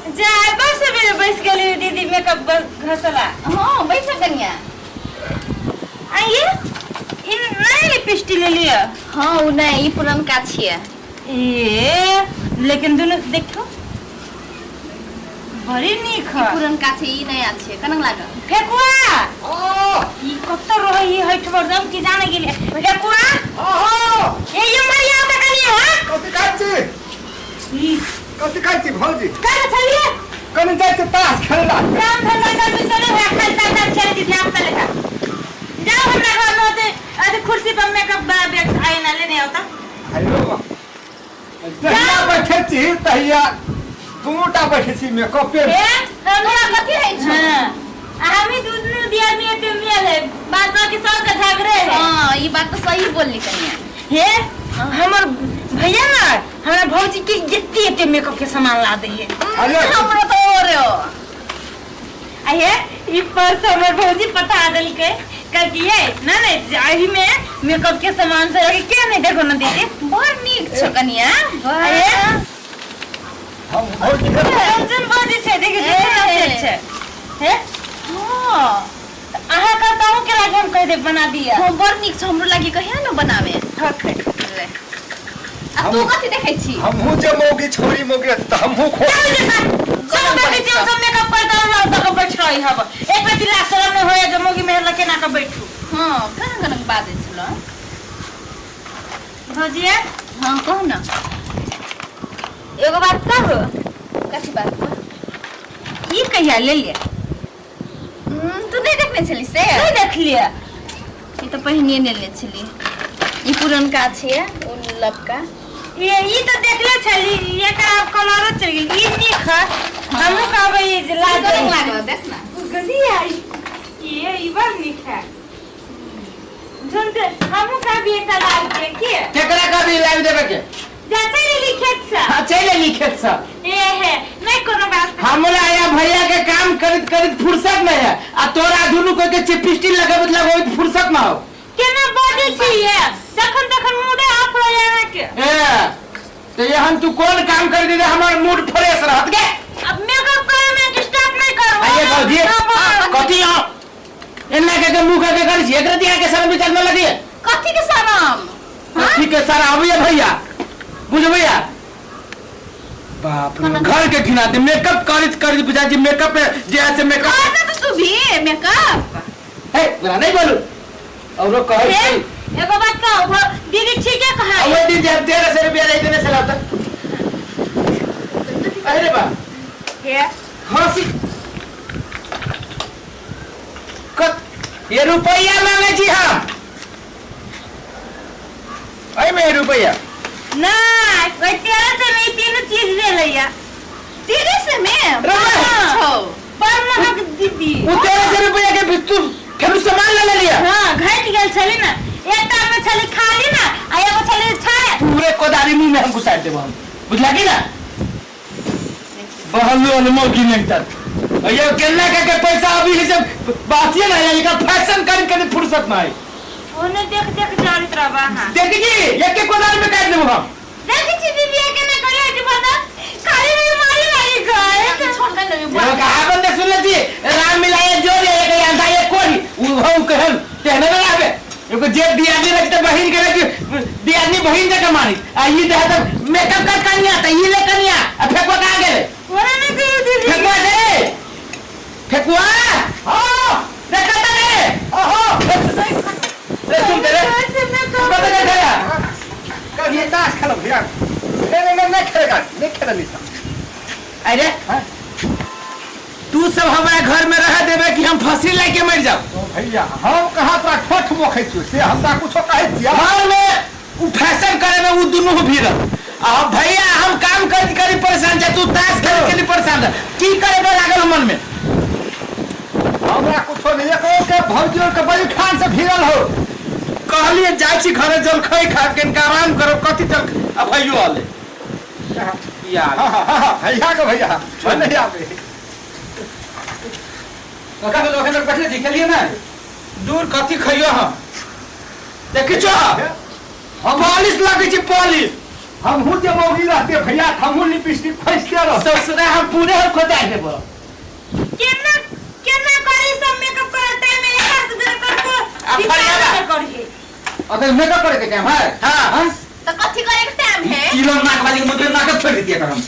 जा बस सबेरे बैस गेली दीदी मेकअप घसला। हाँ, बैठ कनिया। आइए इन नया लिपस्टिक ले लिया। हाँ, उ नहीं, ई पुरनका छियै। ए लेकिन दुनू देखो बड़ी नीक है। पुरनका छै, ई नया छै। केना लागल? फेकुआ ओ ई कत रहै ई हठ बरदम की जाने गेले फेकुआ। आहो ए ये मरिया त कनी हां कथी खाइ छी? ई कथी खाइ छी भौजी? का छलिए? कनि जाइ छी ताश खेलला। काम धंधा कर बिसरे है खाली ताश ताश खेले छी ध्यान से लेखा। जाओ हमरा घर में होते अरे कुर्सी पर मेकअप बा बैग आए ना लेने आवता। हेलो जहिया बैठे छी तहिया दुनू टा बैठे छी मेकअपे। ए तोरा कथी रहै छौ? हां आ हमी दुनू दिया में एते मेल है, बात बाकी सब के झगड़े है। हाँ, ई बात तो सही बोलली कनिया। हे हमर भैया ना हमरा भौजी के एते एते मेकअप के सामान ला दे है। अरे हमरा तो और हो। आ हे ई पर्स हमर भौजी पठा देलकै, कहलकै ये ना ना एही में मेकअप के सामान से रखे के नहीं देखो ना दीदी। बड़ नीक छौ कनिया। अरे हम भौजी के रंजन भौजी छै देखी ए। केना सेट छै। हे हाँ अहाँ कहता हूँ के लागे हम कह दे बना दिया। हाँ, बड़ नीक छौ, हमरो लागे कहिया न बनावे। ठीक। ले। आ तू कथी देखै छी? हमहूँ जे मौगी छोरी मौगी रहती तऽ हमहूँ खो चल जे सब सब देखै छी हम सब मेकअप कर दर दर के बैठ रही हब। एक बेर दिला शरम नहीं होया जे मौगी मेहर केना के बैठू। हाँ, केना केना बाजै छलौ? भौजिया। हाँ, कहू न। एगो बात कहू? कथी बात? ई कहिया ले लिया? तू नहीं देखने छली से? नहीं देखलिए। ई तो पहिने ने लेने छली। ई पुरनका छै, ओ लबका। ये ई तो देखले छली, एकर आब कलरो चलि गेल। ई नीक है। हमहूँ कहबै ई जे ला केना दे। लागल देख ना। गली आई। ये ई बड़ नीक है। झुनते हमहूँ कहबी एकटा लाल के की? केकरा कहबी लाबि देबे के? जा चलि एली खेत से। हाँ, चलि एली खेत से। ए हे नहीं कोनो बात। हमरा या भैया के काम करत करत फुर्सत नहीं है, आ तोरा दुनू कोई के चिपिस्टी लगबैत लगबैत फुर्सत ना हो। केना बाजै छी ये? जखन तखन मूडे ऑफ रहै अहाँके। ए तो एहन तू कोन काम कर दे हमर मूड फ्रेश रहत गे? अब मेकअप करे में डिस्टर्ब नहीं करू। आइए भौजी, कथी हो एना के के मुंह के करै छी? एकरा दिया के शरम विचार न लगी? कथी के शरम? कथी के शरम? अबैया भैया बुझबैया बाप रे घर के घिना दे मेकअप करत करत बुझा जी मेकअप पे जे है से मेकअप कर दे तू भी मेकअप। हे बुरा नहीं बोलू औरो कहै हे, छी। एगो बात कहू दीदी ठीके कहै। ओए दिन जब 1300 रुपया रही देने से लाता। अरे बा हे हंसी कत ये रुपया मांगे छी हम। एहि में रुपया नहीं, ओइ 1300 में ई तीनू चीज भेलैया। 1300 में? रे बड़ छौ। बड़ महग दीदी। उ 1300 रुपया के भी तू फेर सामान ले लिया। हाँ, घटि गेल छली ना। एकटा में छली खाली ना, आ एगो छली छाड़े। पूरे कोदारी मुंह में हम घुसा देब हम, बुझला की ना? बहलो मौगी नहीं तर ये केना के के पैसा अभी ही से बातिए ना है, इनका फैशन कर कर फुर्सत ना है। ओने देख देख जाइत रहबा अहाँ। देख जी एक के कोदारी में काट देबो हम। देखै छी दीदी के ना करिया के बता खाली में मारी मारी गए। छोड़ कर लेबे। ये कहा बंदे सुन ले जी, राम मिलाए जोड़ एक अंधा एक कोरी उ हौ कहन तेहने ना आवे। एगो जे दियादनी रख त बहिन के रख दियादनी बहिन जका मारी आ ई दे त मेकअप कर कनिया त ई ले कनिया आ फेकुआ कहाँ गेले? ओरा नहीं कहियो दीदी। फेकुआ दे फेकुआ। हां देखा त रे। आहो रे सुन रे तू कत के गया? कभी ताश खेलब भैया। नहीं नहीं नहीं खेलेगा, नहीं खेलनी था। अरे हाँ? तू सब हमारा घर में रह देबे कि हम फंसी लेके मर जाओ? ओ भैया हम कहाँ तोरा ठोठ मोखै छियौ से हमरा कुछो कहै छियै? घर में उ फैशन करे में उ दुनू भी रह। आ भैया हम काम कर करी परेशान छै, तू ताश खेल के लिए परेशान रह। की करे बे लागल मन में? हमरा कुछो नहीं, एको के भौजियो के बड़ी खान से भिड़ल हो। कहलिए जाइ छी घरे जलखै खा के इनका आराम करब, कथी जल आ भैयो आले। यार। हाँ, हाँ, हाँ, भैया के भैया, नहीं आबे। कखन कखन तक बैठले छी, खेलिए ना? दूर कथी खइयो हम? देखै छो? हम पॉलिश लगै छी, पॉलिश। हमहू जे मौगी रहते भैया हमहू लिपस्टिक फंसते रह ससुरा हम पूरे हम खोजा देबो। केना केना करी सब मेकअप करे टाइम में एक से बेर करको अब फरियादा। करी अगर मेकअप करे के टाइम है। हाँ। तो कथी करे के टाइम है? इलो नाक वाली मुझे नाक छोड़ देती है हम।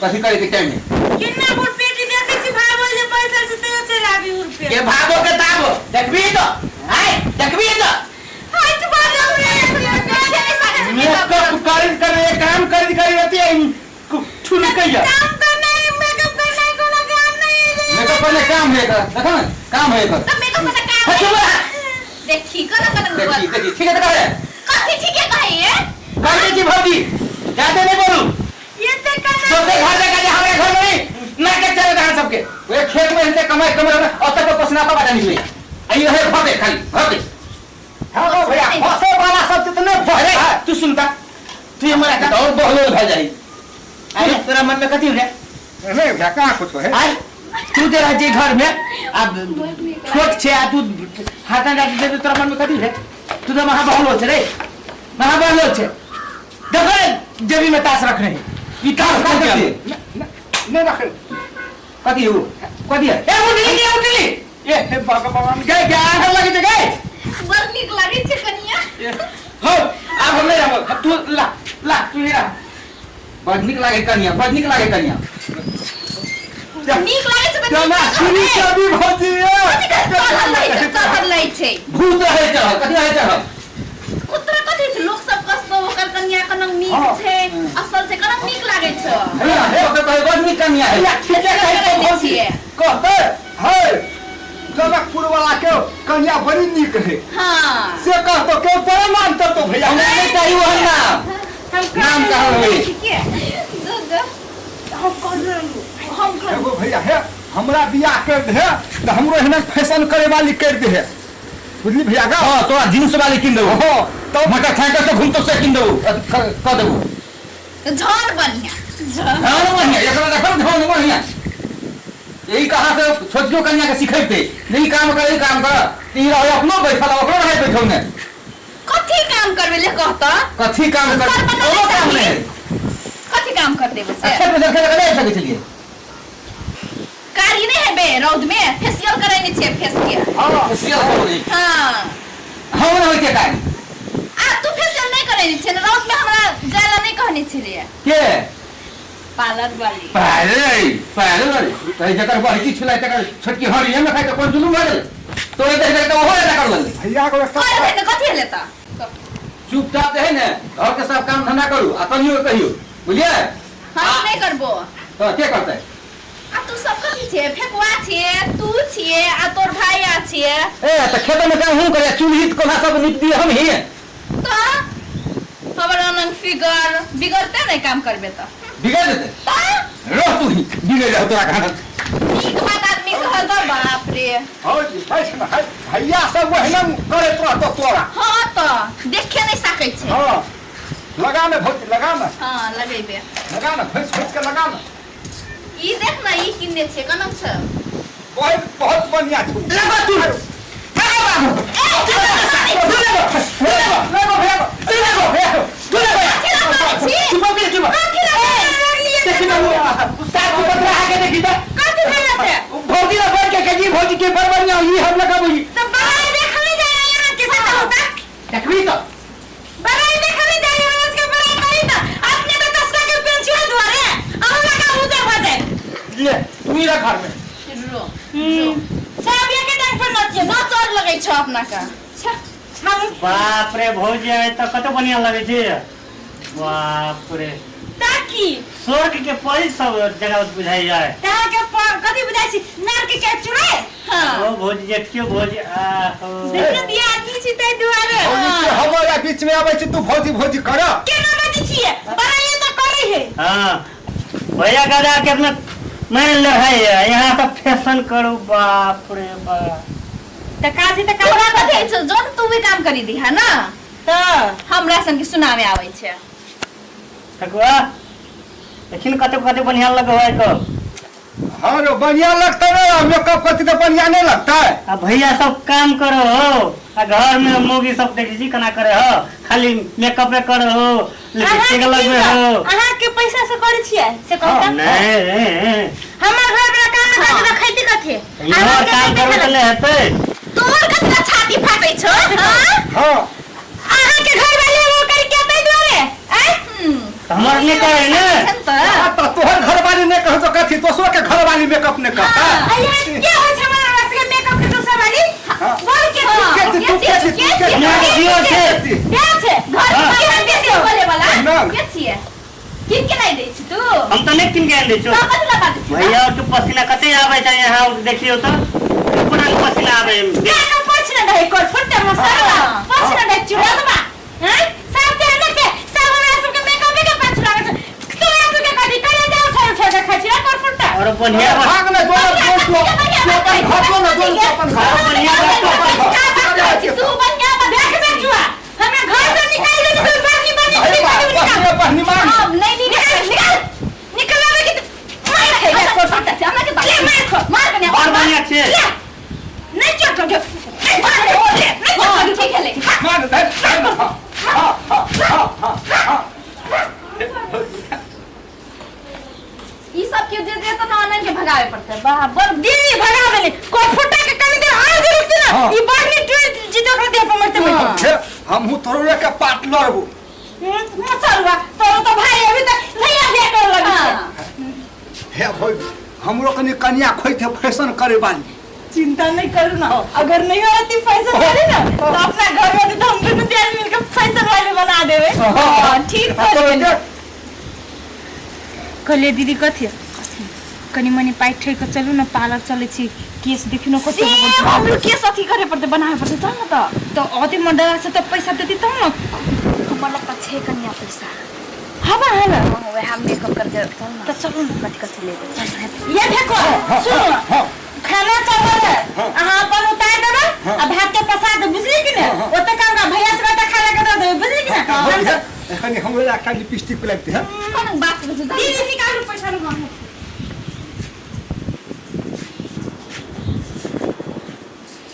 कथी करे के टाइम है? केना गुड़ पेटी देखै छी भागो जे पैसा से ते चलाबी उड़ पे के भागो के ताबो देखबी तो हाय देखबी तो हट बाजो रे। मेकअप कर कर एक काम कर कर रहती है ठुल कहिया काम करना है मेकअप करना है कोनो काम नहीं है। मेकअप करने काम है कर देखो ना काम है कर। तो मेकअप का काम हट है। देखी कर कर देखी देखी ठीक है तो करे कथी ठीक है कहे ये? कर दे जी भौजी ज्यादा नहीं बोलू। ये ते करना दोसर घर जगह जे हमरे घर में ना के चले रहा सबके वे खेत में से कमाई कमाई और तक पसीना का बाटा निकले आई रहे फटे खाली फटे। हां भैया फसे वाला सब जितने अरे फसे तू सुनता तू ये मरा और बहलोल भा जाई। अरे तोरा मन में कथी रे? नहीं भैया कहां कुछ है। आय तू जे रह जे घर में अब छोट छे आ तू हाथ ना डाल दे तोरा मन में कथी रे? तू तो महा बहलोल छे रे महा बहलोल छे। देखो रे जेबी में ताश रखने है ई ताश का कथी कथी नहीं रख कथी हो कथी है? ए उठली के उठली ए हे भगवान गए क्या आंखल लगे छे गए बड़ नीक लागे छै कनिया। हो अब हम नहीं रहब तू ला ला तू ही रह। बड़ नीक लागे कनिया बड़ नीक लागे कनिया नीक लागे छै तऽ जना नीक सुनी लागै। कभी भौजी कथी के चढ़ल लै छै चढ़ल लै छै भूत रहे चढ़ल कथी रहे चढ़ल कुत्रा कथी छै? लोक सब कसतो ओकर कनिया कनक नीक छै असल छै कनक नीक लागे छै। हे हे ओकर कहे बड़ नीक कनिया है। भैया ठीक है कहे तो भौजी कहते है जनकपुर वाला के कन्या बड़ी नीक है। हां से कहतो के तोरे मानतो तो भैया हमरा नहीं चाहिए वहन नाम हम नाम कहाँ होई? ठीक है जो जो हम कर रहलू हम कर एगो भैया हे हमरा बियाह कर दे त हमरो एहना फैशन करे वाली कर दे है बुझली भैया का। हां तोरा जींस वाली किन देबो। हो तो मोटरसाइकिल से घूमतो से किन देबो क देबो झड़ बढ़िया झड़ धान बढ़िया एकरा देखो धान बढ़िया। यही कहां से छोटियो कन्या के सिखेते नहीं काम कर ई काम कर ती रहे अपनो बैठल ओकरो रहे बैठौ ने कथी काम करबे ले कहत कथी काम कर सर पता कोनो काम नहीं नहीं। कथी काम कर देबो से? अच्छा पैसा खेल के सके छलिए कारी नहीं हेबे रौद में फेशियल करैने छै फेस के। हां फेशियल हो नहीं। हां हम न होय के कारी आ तू फेशियल नहीं करैने छै रौद में हमरा जायला नहीं कहने छलिए के पार्लर वाली पारे पारे वाली तई जकर बड़की छुलाई तकर छोटकी हरिये में खाइ त कोन जुलुम भऽ गेलै तोरे देख देख त ओहो एना कर लगलै भैया को कर दे ने कथी हेले त चुपचाप जे है ने घर के सब काम धंधा करू आ कनियो के कहियो बुझलियै? हम नहीं करबो तो के करतै? आ तू सब कथी छे फेकुआ छे तू छे आ तोर भाई आ छे। ए त खेत में काम हूं करे चूल्ही कोना सब नीप दिए हम ही तो हमर अनंग फिगर बिगड़ते नहीं काम करबे त बिगड़ जेतै त रह तू ही बिगड़ जाओ तोरा खाना। नीक बात आदमी कहल त बाप रे। भौजी भैया सब ओहिना करैत रहतो तोरा। हां त देखे नहीं सकै छै। हां लगा ने भौजी लगा ने। हां लगेबे लगा ने फंस फंस के लगा ने। ई देख ना ई किन्ने छै कनक छै बहुत बहुत बढ़िया छै। लगा तू लगा बाबू ए तू लगा लगो भैया तू लगा तू लगा चुप हो चुप देखी बाबू सात पत्र आके देखी त कथी भेल से? भौजी ना बैठ के कजी भौजी के पर बढ़िया ई हम लगाबो ई तो बड़ाई देखले जाए यहाँ के साथ होता देखबी तो बड़ाई देखले जाए रोज के बड़ाई करी त अपने तो तस्का के पेंशन द्वारे हम लगा उधर हो जाए ले तू ही रख घर में रो सब ये के डंग पर नचिए न चोर लगै छ अपना का। हम बाप रे भौजी आए तो कतो बढ़िया लगे छे बाप रे। ताकि स्वर्ग के परी सब जगह बुझाई जाए तहाँ के कथी बुझाई छी नर्क के चुड़ै। हां ओ भौजी देखियो भौजी आहो देखियो दिया आदमी छी तै दुआरे। भौजी के हमरा बीच में आबै छी तू भौजी भौजी कर केना बजै छियै बड़ाई त करै है। हां भैया गदा कितना मैंने लड़ाई है यहाँ सब फैशन करो बाप रे बाप। त काजी त तोरा का कथी छै जोन तू भी काम करी दी है ना त हमरा सन के सुनावे आबै छै। ठकुआ देखिन कते कते बढ़िया लगे है को। हाँ रो बढ़िया लगता है मेकअप करती तो बढ़िया नहीं लगता है। आ भैया सब काम करो हो। आ घर में मोगी सब देखै छी केना करे हो, खाली मेकअप करे हो, लिपस्टिक लगबे हो। अहाँ के पैसा से करै छियै से कहू त? नहीं, हमर घर वाला काम न करके त खैती कथी? इहो काम करबै त नहि हेतै। तोहर कतका छाती फाटै छौ? हां, हां, अहाँ के घर वाले वो कर के तै दुआरे आय हमर नहि करे ने। त तोहर घरवाली नहि कहौ त कथी दोसरो के घरवाली मेकअप नहि करता? अरे के होइ छै हमरा सबके मेकअप के दोसर वाली? बोल के। के छी तू? के छी तू? के छी? हमरा के दियो छै। के छै घर के के बोले वाला ना। के छियै? किन के नहि दै छी तू? हम तऽ नहि कीन के आनि दै छियौ। तऽ कथी लगा दै छी? भैया के पसीना कते आबै छै, यहाँ देखियौ तऽ पूरा पसीना आबै। के के पोछ न दही कोर फुटे मसाला पोछ न दही चुड़लबा हैं सब के न के सब हमरा सबके मेकअप के पाछ लागल छै। तोरा सबके कथी करे जाओ छोड़ छोड़ के खाइ छी कोर फुटा। और बढ़िया भाग ने जो जो अपन घर जो न जो अपन घर बढ़िया तू बढ़िया। देख बेचुआ, हमरा घर से निकाल दे तो बाकी बनी अरे निकाल। बहनी मान। नहीं नहीं, निकाल निकाल निकलावे के मार खाइबे कोर फुटा हमरा के ले मार खो। मार कन्या। और बढ़िया छै। नहीं चोट लगे नहीं मार ले नहीं चोट लगे। ठीक है ले। मान दे। हां हां हां हां हां। ई सब के जे जे त ऑनलाइन के भगावे पड़ते बा बड़। दीदी भगा देली कोर फुटा के कनी देर और देर रुकती ना ई बाहनी टूट जीतो कर देह पर मरते मरते। हमहू तोरे के पार्टनर हो। मसरुआ तोरो तो भाई अभी तक भैया भैया कर लगी छै। हे भाई, हमरो कनी कन्या खोइथे फैशन करे वाली। चिंता नहीं करू ना, अगर नहीं होती फैशन वाली ना तो अपना घर में तो हम दोनों तैयार मिलकर फैशन वाले बना देवे। हां ठीक कर। कहलिए दीदी कथी कनी मनी पाइ ठेक के चलू ना पार्लर चलै छी, केस देखिनो कते हो गेल। हमरो केस अथी करे पड़ते बनावे पड़ते, चल ना। त अथी मंडला से त पैसा देती तब न। हमर लगता छै कन्या पैसा हवा है ना। वह हम मेकअप करके चल ना। त चलू ना। कथी कथी लेबै चल ना। ये देखो सुनो, खाना चावल है अहाँ अपन उतार देबै आ भात के पसा दे, बुझली कि ने? ओते काम का भैया से त खाना के दे देबै, बुझली कि ने? एखनी हमरो एकटा लिपस्टिक लगते है। कोन बात बुझू? दीदी निकालू पैसा लू हम।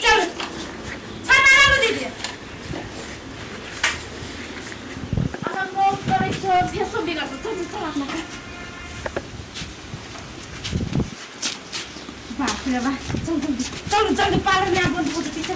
चल छाना लालू दीदी। अहाँ बहुत करै छौ, फेसो बिगड़तौ। चल चल अपना। बाप रे बाप, चल चल चल जल्दी पार्लर में अपन फोटो खींच।